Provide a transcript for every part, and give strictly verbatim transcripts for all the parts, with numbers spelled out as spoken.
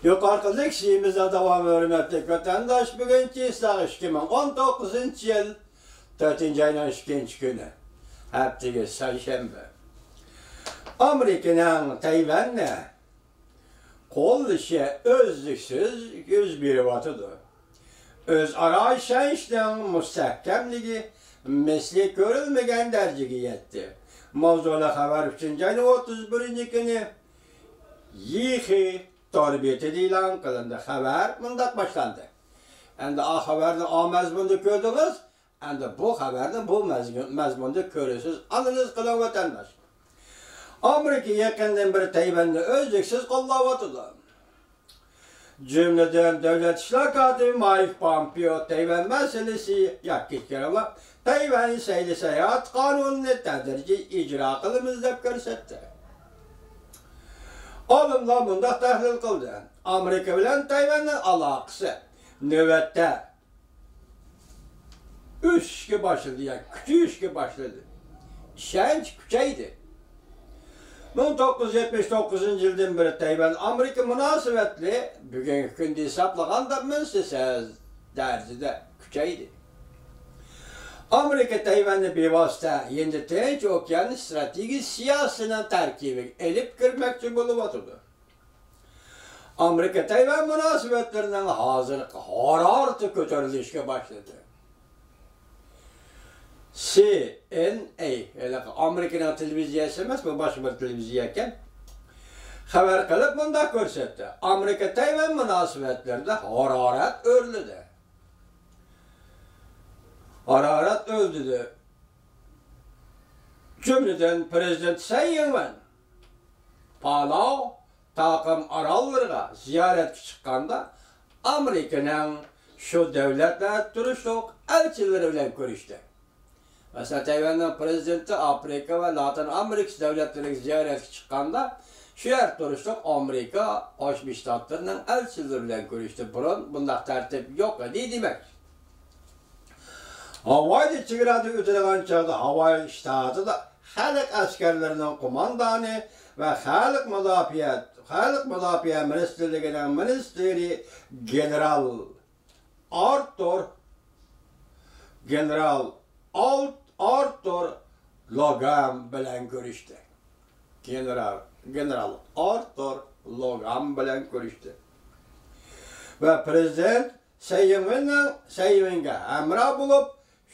يۇقىرىقى لېكسىيىمىزنىڭ داۋامى، ھۆرمەتلىك ۋەتەنداش، بۈگۈنكى ساغىش ئىككى مىڭ ئون توققۇزىنچى يىل تۆتىنچى ئاينىڭ ئىككىنچى كۈنى، ھەپتىگە سەيشەنبە. ئامېرىكىنىڭ تەيۋەننى قوللىشى ئۈزلۈكسىز يۈز بېرىۋاتىدۇ. ئۆزئارا ئىشەنچنىڭ مۇستەھكەملىكى مىسلى كۆرۈلمىگەن دەرىجىگە يەتتى. ماۋزۇلۇق خەۋەر ئۈچىنچى ئاينىڭ ئوتتۇز بىرىنچى كۈنى يىخې تور بېتىدە ئېلان قىلىندى. خەۋەر مۇنداق باشلاندى. ئەمدى ئا خەۋەرنى ئا مەزمۇندا كۆردىڭىز. ئەمدى بۇ خەۋەرنى بۇ مەزگۈ-، مەزمۇندا كۆرىسىز، ئانالىز قىلىڭ، ۋەتەنداش. ئامېرىكا يېقىندىن بېرى تەيۋەننى ئۈزلۈكسىز قوللاۋاتىدۇ. جۈملىدىن، دۆلەت ئىشلار كاتىپى مايك پومپېئو تەيۋەن مەسىلىسى ياكى كېرىلا تەيۋەن سەيلە ساياھەت قانۇنىنى تەدرىجىي ئىجرا قىلىمىز دەپ كۆرسەتتى. ئالىملار مۇنداق تەھلىل قىلدى: ئامېرىكا بىلەن تەيۋەننىڭ ئالاقىسى نۆۋەتتە ئۆسۈشكە باشلىدى، يا كۈچىيىشكە باشلىدى. ئىشەنچ كۈچەيدى. مىڭ توققۇز يۈز يەتمىش توققۇزىنچى يىلدىن بېرى تەيۋەن ئامېرىكا مۇناسىۋەتلىرى بۈگۈنكى كۈندە ھېسابلىغاندا مىسلىسىز دەرىجىدە كۈچەيدى. ئامېرىكا تەيۋەننى بىۋاسىتە ھىندى تىنچ ئوكيان ئىستراتېگىيە سىياسىتىنىڭ تەركىبىگە ئېلىپ كىرمەكچى بولۇۋاتىدۇ. ئامېرىكا تەيۋەن مۇناسىۋەتلىرىنىڭ ھازىرقى ھارارىتى كۆتۈرۈلۈشكە باشلىدى. سى ئېن ئېي، ھېلىقى ئامېرىكىنىڭ تېلېۋىزىيەسى ئەمەس، بۇ باشقا بىر تېلېۋىزىيە ئىكەن، خەۋەر قىلىپ مۇنداق كۆرسەتتى: ئامېرىكا تەيۋەن مۇناسىۋەتلىرىدە ھارارەت ئۆرلىدى. ھارارەت ئۆرلىدى. جۈملىدىن، پىرېزىدېنت سەي ئىڭۋېن پالاۋ تاقىم ئاراللىرىغا زىيارەتكە چىققاندا، ئامېرىكىنىڭ شۇ دۆلەتلەردە تۇرۇشلۇق ئەلچىلىرى بىلەن كۆرۈشتى. مەسىلەن، تەيۋەننىڭ پىرېزىدېنتى ئافرىقا ۋە لاتىن ئامېرىكىسى دۆلەتلىرىگە زىيارەتكە چىققاندا، شۇ يەردە تۇرۇشلۇق ئامېرىكا قوشما شتاتلىرىنىڭ ئەلچىلىرى بىلەن كۆرۈشتى. بۇرۇن بۇنداق تەرتىپ يوق ئىدى دېمەك. ھاۋايدا چېگرادىن ئۆتىدىغان چاغدا ھاۋاي شتاتىدا خەلق ئەسكەرلىرىنىڭ قوماندانى ۋە خەلق مۇداپىئە، خەلق مۇداپىئە مىنىستىرلىكىنىڭ مىنىستىرى گېنېرال ئارتۇر، گېنېرال ئالت-، ئارتۇر لوگان بىلەن كۆرۈشتى. گېنېرال، گېنېرال ئارتۇر لوگان بىلەن كۆرۈشتى. ۋە پىرېزىدېنت سەي ئىڭۋېننىڭ، سەي ئىڭۋېنگە ھەمراھ بولۇپ،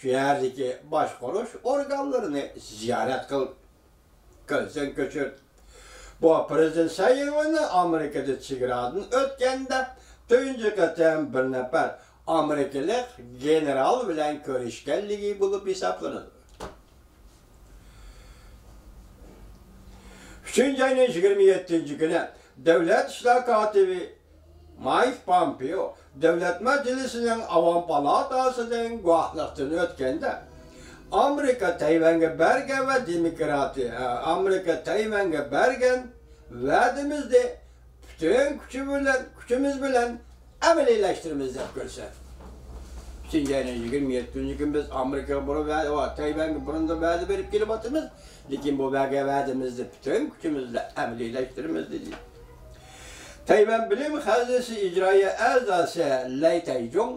شۇ يەردىكى باشقۇرۇش ئورگانلىرىنى زىيارەت قىل-، قىلسۇن، كۆچۈر. بۇ پىرېزىدېنت سەي ئىڭۋېننىڭ ئامېرىكىدا چېگرادىن ئۆتكەندە تۇنجى قېتىم بىر نەپەر ئامېرىكىلىق گېنېرال بىلەن كۆرۈشكەنلىكى بولۇپ ھېسابلىنىدۇ. ئۈچىنچى ئاينىڭ يىگىرمە يەتتىنچى كۈنى دۆلەت ئىشلار كاتىپى مايك پومپېئو دۆلەت مەجلىسىنىڭ ئاۋام پالاتاسىدىن گۇۋاھلىقتىن ئۆتكەندە، ئامېرىكا تەيۋەنگە بەرگەن ۋە دېموكراتىيە، ئامېرىكا تەيۋەنگە بەرگەن ۋەدىمىزنى پۈتۈن كۈچى بىلەن، كۈچىمىز بىلەن ئەمەلىيلەشتۈرىمىز دەپ كۆرسەتتى. ئۈچىنچى ئاينىڭ يىگىرمە يەتتىنچى كۈنى بىز ئامېرىكىغا بۇرۇن ۋە، ۋە تەيۋەنگە بۇرۇندىن ۋەدە بېرىپ كېلىۋاتىمىز، لېكىن بۇ بەرگەن ۋەدىمىزنى پۈتۈن كۈچىمىز بىلەن ئەمەلىيلەشتۈرىمىز، دېدى. تەيۋەن بىلىم خەزنىسى ئىجرائىيە ئەزاسى لەي تەيجۇڭ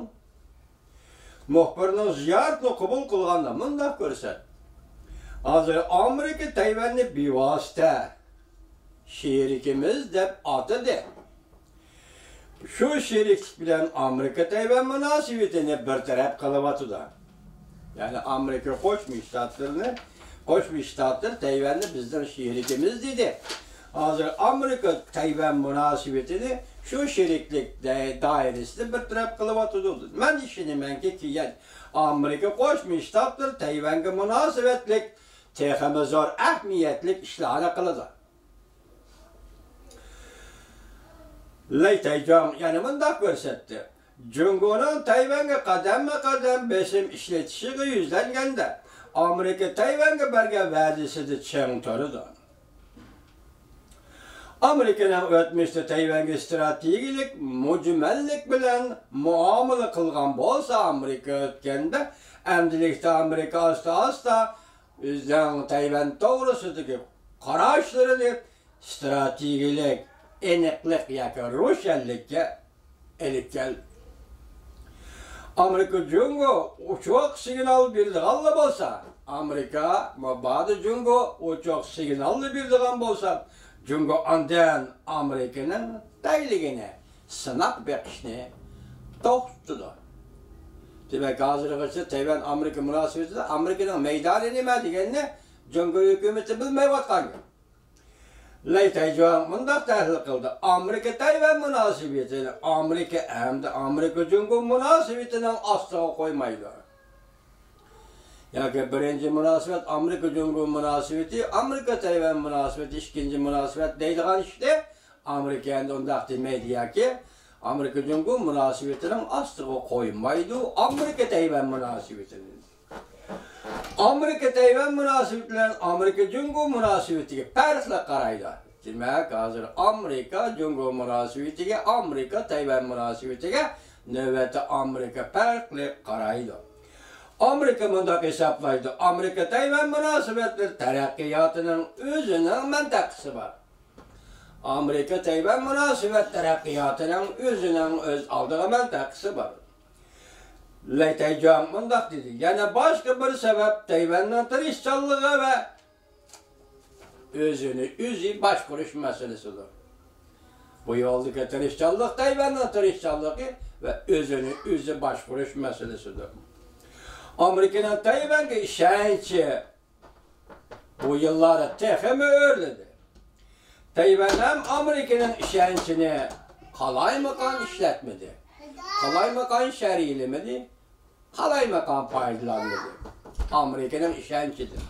مۇخبىرنىڭ زىيارىتىنى قوبۇل قىلغاندا مۇنداق كۆرسەتتى: ھازىر ئامېرىكا تەيۋەننى بىۋاسىتە شېرىكىمىز دەپ ئاتىدى. شۇ شېرىكلىك بىلەن ئامېرىكا تەيۋەن مۇناسىۋىتىنى بىر تەرەپ قىلىۋاتىدۇ. يەنى ئامېرىكا قوشما شتاتلىرىنى، قوشما شتاتلىرى تەيۋەننى بىزنىڭ شېرىكىمىز دېدى. ھازىر ئامېرىكا تەيۋەن مۇناسىۋىتىنى شۇ شېرىكلىك دە-، دائىرىسىدە بىر تەرەپ قىلىۋاتىدۇ. مەن ئىشىنىمەنكى، كېيىن ئامېرىكا قوشما شتاتلىرى تەيۋەنگە مۇناسىۋەتلىك تېخىمۇ زور ئەھمىيەتلىك ئىشلارنى قىلىدۇ. لەي تەيجۇڭ يەنە مۇنداق كۆرسەتتى: جۇڭگونىڭ تەيۋەنگە قەدەممۇ قەدەم بېسىم ئىشلىتىشىگە يۈزلەنگەندە، ئامېرىكا تەيۋەنگە بەرگەن ۋەدىسىدە چىڭ تۇرىدۇ. ئامېرىكىنىڭ ئۆتمۈشتە تەيۋەنگە ئىستراتېگىيەلىك مۈجمەللىك بىلەن مۇئامىلە قىلغان بولسا، ئامېرىكا ئۆتكەندە، ئەمدىلىكتە ئامېرىكا ئاستا-ئاستا ئۆزىنىڭ تەيۋەن توغرىسىدىكى قاراشلىرىنى ئىستراتېگىيەلىك ئېنىقلىق ياكى روشەنلىككە ئېلىپ كەلدى. ئامېرىكا جۇڭگو ئوچۇق سىگنال بېرىدىغانلا بولسا، ئامېرىكا مۇبادا جۇڭگو ئوچۇق سىگنالنى بېرىدىغان بولسا، جۇڭگو ئاندىن ئامېرىكىنىڭ دەيلىگىنى سىناق بېقىشنى توختىتىدۇ. دېمەك، ھازىرغىچە تەيۋەن ئامېرىكا مۇناسىۋىتىدە ئامېرىكىنىڭ مەيدانى نېمە دېگەننى جۇڭگو ھۆكۈمىتى بىلمەيۋاتقان گەپ. لەي تەيجۇڭ مۇنداق تەھلىل قىلدى: ئامېرىكا تەيۋەن مۇناسىۋىتىنى ئامېرىكا ھەمدە ئامېرىكا جۇڭگو مۇناسىۋىتىنىڭ ئاستىغا قويمايدۇ. ياكى بىرىنچى مۇناسىۋەت ئامېرىكا جۇڭگو مۇناسىۋىتى، ئامېرىكا تەيۋەن مۇناسىۋىتى ئىككىنچى مۇناسىۋەت دەيدىغان ئىشتى. ئامېرىكا ئەمدى ئۇنداق دېمەيدۇ ياكى ئامېرىكا جۇڭگو مۇناسىۋىتىنىڭ ئاستىغا قويمايدۇ ئامېرىكا تەيۋەن مۇناسىۋىتىنى. ئامېرىكا تەيۋەن مۇناسىۋىتى بىلەن ئامېرىكا جۇڭگو مۇناسىۋىتىگە پەرقلىق قارايدۇ. دېمەك، ھازىر ئامېرىكا جۇڭگو مۇناسىۋىتىگە، ئامېرىكا تەيۋەن مۇناسىۋىتىگە نۆۋەتتە ئامېرىكا پەرقلىق قارايدۇ. ئامېرىكا مۇنداق ھېسابلايدۇ: ئامېرىكا تەيۋەن مۇناسىۋەتلىرى تەرەققىياتىنىڭ ئۆزىنىڭ مەنتىقىسى بار. ئامېرىكا تەيۋەن مۇناسىۋەت تەرەققىياتىنىڭ ئۆزىنىڭ ئۆز ئالدىغا مەنتىقىسى بار. لەي تەيجۇڭ مۇنداق دېدى: يەنە باشقا بىر سەۋەب تەيۋەننىڭ تىرىشچانلىقى ۋە ئۆزىنى ئۆزى باشقۇرۇش مەسىلىسىدۇر. بۇ يولدىكى تىرىشچانلىق تەيۋەننىڭ تىرىشچانلىقى ۋە ئۆزىنى ئۆزى باشقۇرۇش مەسىلىسىدۇر. ئامېرىكىنىڭ تەيۋەنگە ئىشەنچى بۇ يىللاردا تېخىمۇ ئۆرلىدى. تەيۋەن ھەم ئامېرىكىنىڭ ئىشەنچىنى قالايمىقان ئىشلەتمىدى. قالايمىقان شەرھلىمىدى. قالايمىقان پايدىلانمىدى ئامېرىكىنىڭ ئىشەنچىدىن.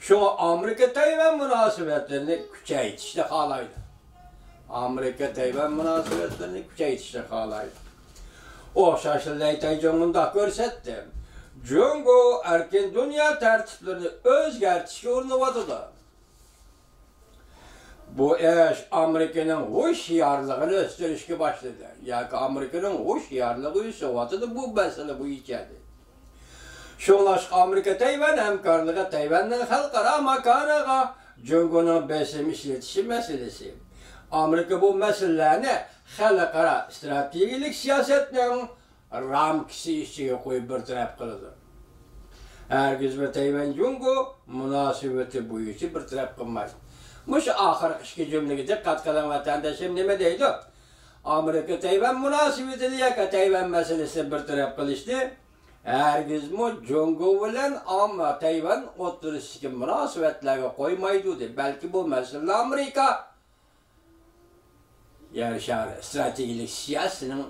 شۇڭا ئامېرىكا تەيۋەن مۇناسىۋەتلىرىنى كۈچەيتىشنى خالايدۇ. ئامېرىكا تەيۋەن مۇناسىۋەتلىرىنى كۈچەيتىشنى خالايدۇ. ئوخشاشلا لەي تەيجۇڭ مۇنداق كۆرسەتتى: جۇڭگو ئەركىن دۇنيا تەرتىپلىرىنى ئۆزگەرتىشكە ئۇرۇنۇۋاتىدۇ. بۇ ئىش ئامېرىكىنىڭ ھوشيارلىقىنى ئۆستۈرۈشكە باشلىدى ياكى ئامېرىكىنىڭ ھوشيارلىقى ئۆسۈۋاتىدۇ بۇ مەسىلە بويىچە، دېدى. شۇڭلاشقا ئامېرىكا تەيۋەن ھەمكارلىقى، تەيۋەننىڭ خەلقئارا ماكانىغا جۇڭگونىڭ بېسىم ئىشلىتىشى مەسىلىسى، ئامېرىكا بۇ مەسىلىلەرنى خەلقئارا ئىستراتېگىيەلىك سىياسەتنىڭ رامكىسى ئىچىگە قويۇپ بىر تەرەپ قىلىدۇ. ھەرگىزمۇ تەيۋەن جۇڭگو مۇناسىۋىتى بويىچە بىر تەرەپ قىلمايدۇ. مۇشۇ ئاخىرقى ئىككى جۈملىگە دىققەت قىلىڭ، ۋەتەنداشلىرىم نېمە دەيدۇ؟ ئامېرىكا تەيۋەن مۇناسىۋىتىنى ياكى تەيۋەن مەسىلىسىنى بىر تەرەپ قىلىشنى ھەرگىزمۇ جۇڭگو بىلەن ئام-، تەيۋەن ئوتتۇرىسىدىكى مۇناسىۋەتلەرگە قويمايدۇ، دەيدۇ. بەلكى بۇ مەسىلىنى ئامېرىكا يەر شارى ئىستراتېگىيەلىك سىياسىتىنىڭ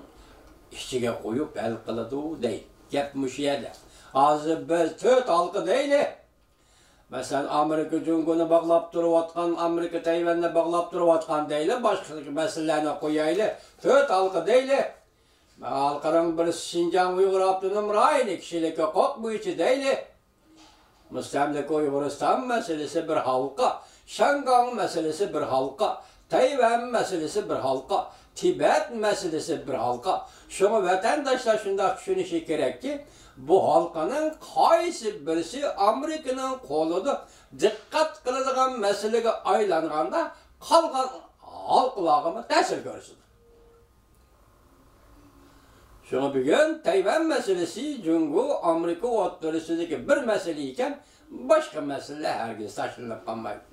ئىچىگە قويۇپ ھەل قىلىدۇ دەيدۇ. گەپ مۇشۇ يەردە. ھازىر بىز تۆت ھالقا دەيلى. مەسىلەن، ئامېرىكا جۇڭگونى باغلاپ تۇرۇۋاتقان، ئامېرىكا تەيۋەننى باغلاپ تۇرۇۋاتقان دەيلى، باشقا مەسىلىلەرنى قويايلى. تۆت ھالقا دەيلى. ھالقىنىڭ بىرسى شىنجاڭ ئۇيغۇر ئاپتونوم رايونى كىشىلىك ھوقۇق بويىچە دەيلى. مۇستەملىكە ئۇيغۇرىستان مەسىلىسى بىر ھالقا، شياڭگاڭ مەسىلىسى بىر ھالقا، تەيۋەن مەسىلىسى بىر ھالقا، تىبەت مەسىلىسى بىر ھالقا. شۇڭا ۋەتەنداشلار شۇنداق چۈشىنىشى كېرەككى، بۇ ھالقىنىڭ قايسى بىرسى ئامېرىكىنىڭ قولىدا دىققەت قىلىدىغان مەسىلىگە ئايلانغاندا، قالغان ھالقىلارغىمۇ تەسىر كۆرسىتىدۇ. شۇڭا بۈگۈن تەيۋەن مەسىلىسى جۇڭگو، ئامېرىكا ئوتتۇرىسىدىكى بىر مەسىلە ئىكەن، باشقا مەسىلىلەر ھەرگىز تاشلىنىپ قالمايدۇ.